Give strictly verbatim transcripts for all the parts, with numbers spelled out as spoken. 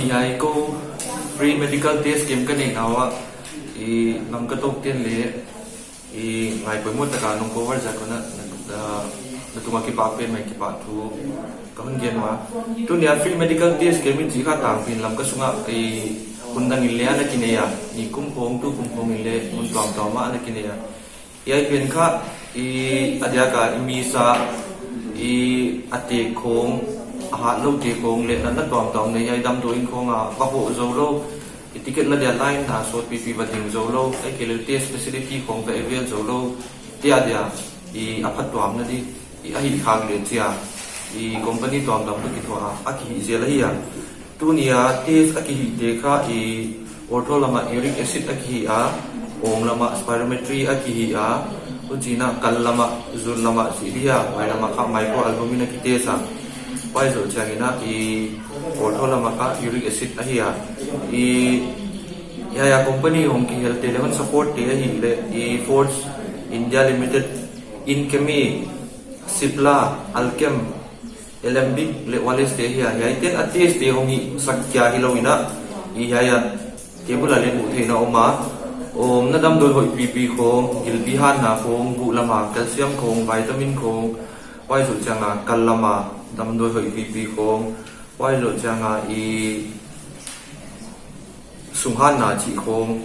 Hiai kou free medical test camp ka neihna uah, i Lamka tawp ten le i ngai poimoh taka nong cover ziak un na, na, na tungah kipak pen mai kipahthu ka hon gen ua. Tuni a free medical test camp i chih kha tangpi in Lamka sungah i hun dang in le ana kinei a, i kum khawng, tu kum khawng in le mun tuamtuam ah ana kinei a. Hiai pen kha i a diak a i misa, i a tek khawng, a hat lou tek khawng le natna tuamtuam nei, hiai damdawi inn khawng a va hoh zou lou, i ticket la dia line a sawt pipi va ding zou lou, ahihkeileh test facility khawng va avail zou lou te a dia i a phattuamna di i a hih khak leh chia i company tuamtuam toh kithuah a, a kihih zel ahi a. Tuni a test a kihihte kha i ortho lam ah uric acid a kihih a, awng lam ah spirometry a kihih a, huchiin a kal lam ah, zul lam ah chih dia, huai lam ah kha microalbumin a kitest a. Huai zoh chiangin a i ortho lam ah kha uric acid ahi a. I, hiai a company hong kihelte le hon supportte ahihleh i Forge India Limited, Inkemi, Cipla, Alkem, Alembic le Wales te ahi a. Hiaite'n a testte hong hihsak kia hilou in a, i hiai a table a le muh theihna om a, omna damdawi hoih pipi khawng, gilpi hatna khawng, buh lam a calcium khawng, vitamin khawng, huai zoh chiang a kal lam a damdawi hoih pipi khawng, huai zoh chiang a i sunghatna chih khawng.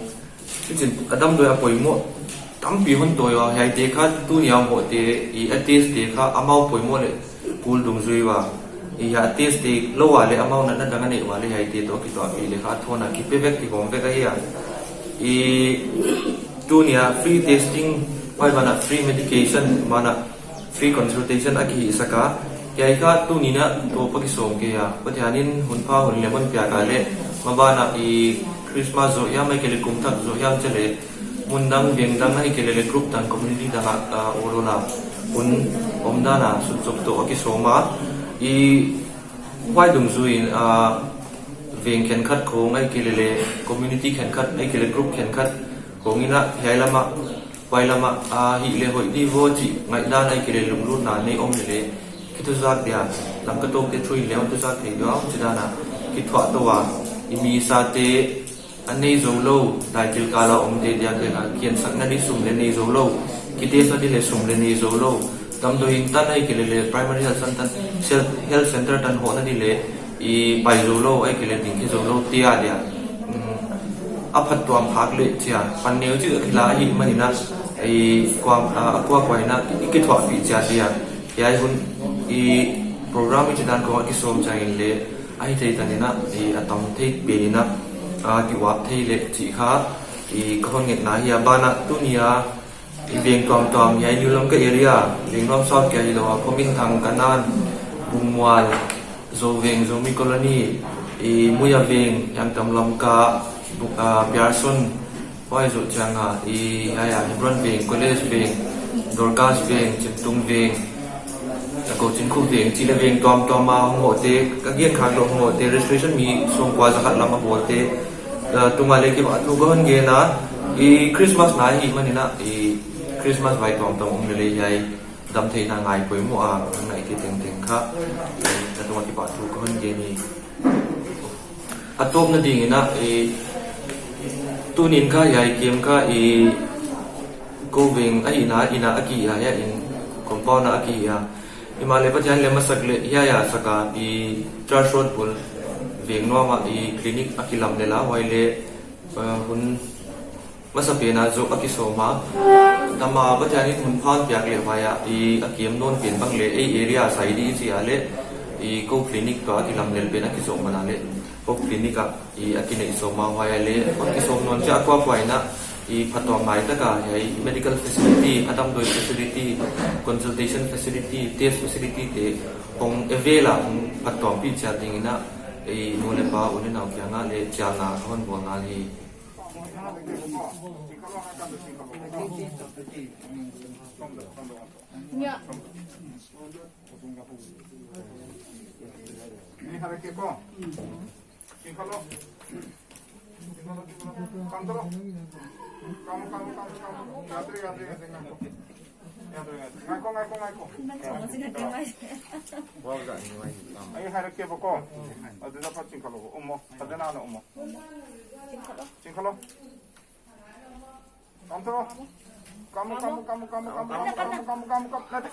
Hichiin a damdawi a poimoh tampi hon tawi ua, hiaite kha tuni a om hoihte, i a testte kha amau poimoh leh kul dungzui ua. I hiai a testte lou a le amau natna dang a neih ua le hiaite toh kituahpih le kha a thawn a kipe vek, kihawm vek ahi a. I tuni a free testing, huai ban ah free medication, ban ah free consultation a kihihsak a. Hiai kha tuni in a tawp a kisawm kei a. Pathian in hun pha hun lem hon piak a le, maban ah i Christmas zoh hiam ahihkeileh kum thak zoh hiam chih le, mun dang, veng dang ahihkeileh le group dang, community dang ah, ah, awlawla hun omdan a sutzop toh a kisawm a. I huai dungzui in, ah, veng khenkhat khawng ahihkeileh le community khenkhat ahihkeileh group khenkhat khawng in a hiai lam ah, huai lam ah, a hih le hoih di vaw chih ngaihdan ahihkeileh lunglutna nei om leh le, kithuzak dia, Lamka tawpte thu in le hon thuzak thei dia, huchidan a kithuah tou a, i misate a nei zou lou, daikil kal a omte dia, dia na kiensakna di sum le nei zou lou, kitestna di le sum le nei zou lou, damdawi inn tan ahihkeileh le primary health center tan, health center tan hohna di le i pai zou lou, ahihkeileh ding khe zou lou te a dia. Mm, a phattuam phak leh chia, pan neu chih a kila ahihmanin a, i kuam, a, a kuakua in a i kithuahpih chia dia. Hiai hun i program i chihdan khawng a kisawm chiangin le, a hihtheih tan in a, i a tam thei pen in a, a kiuap thei leh chih kha, i ka hon ngetna hi a. Ban ah tuni a, i veng tuamtuam hiai New Lamka area, Vengnuam South kia hilou a, Khominthang, Kanan, Bungmual, Zoveng, Zomi Colony, i Muya Veng, Yangtam Lamka, Bu-, ah, Pearson, huai zoh chiang a, i, hiai a, Hebron Veng, College Veng, Dorcas Veng, Chimtung Veng, Kouchinkhu Veng, chih le veng tuamtuam a hong hoihte, ka gen khak lou hong hoihte, registration mi sawmkua zakhat lam a bawlte, ah, tungah le kipahthu ka hon gen a, i Christmas na ahihmanin a, i Christmas vai tuamtuam om leh le hiai damtheihna ngai poimoh a, a ngaihte tengteng kha, i, na tungah kipahthu ka hon gen hi. A tawpna dingin a, i, tuni'n kha hiai camp kha, i, kou veng ahihna in a kihih a, hiai in compound a kihih a. Himahleh Pathian lem a sak leh hiai a sak a, i, Church Road bul, Vengnuam ah, i, clinic a kilamlel a, huai le, eh, hun masa pen a zoh a kisawm a. Tama Pathian in hun pha hon piak leh huai a, i, a camp nawn pen bang le, ei area sai di i chi a le, i, kou clinic toh a kilamlel pen a kizawm ban a le, kou clinic ah, i, a kineih sawm a, huai a le, a kisawm nawn chia a kuakua in a, i, phattuam ngai tak a, hiai medical facility, a damdawi facility, consultation facility, test facility te hong avail a, hong phattuampih chiat dingin a, i, nu le pa, u le nau kiang ah le chialna ka hon bawl ngal hi. Ngaihko, ngaihko, ngaihko. Nan chong sing a ding mai. Wow, za ni mai tam. Ei, hai ra ke ba ko. A du da pa ching kha lou, um mo. A du na na um mo. Ching kha lou. Ching kha lou. Kam to. Kam, kam, kam.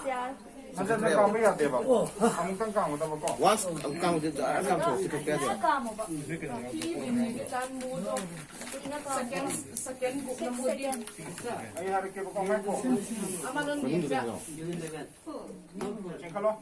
Sial. Kam, kam, kam, kam. Once, kam, kam, kam, kam, kam. Second, second group na mu dia. Ai, hari ke ko ngai ko. Ama lon dia. Ching kha lou.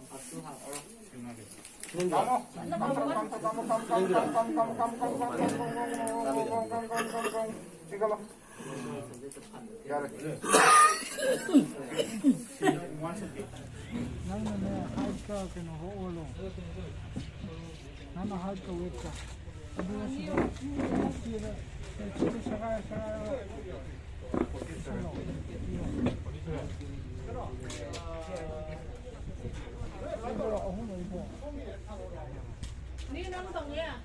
Nang na na hide ka kena ho lo. Nang na hide ka wet ka. Abu si si si sa sa sa. Ni nang tong ya.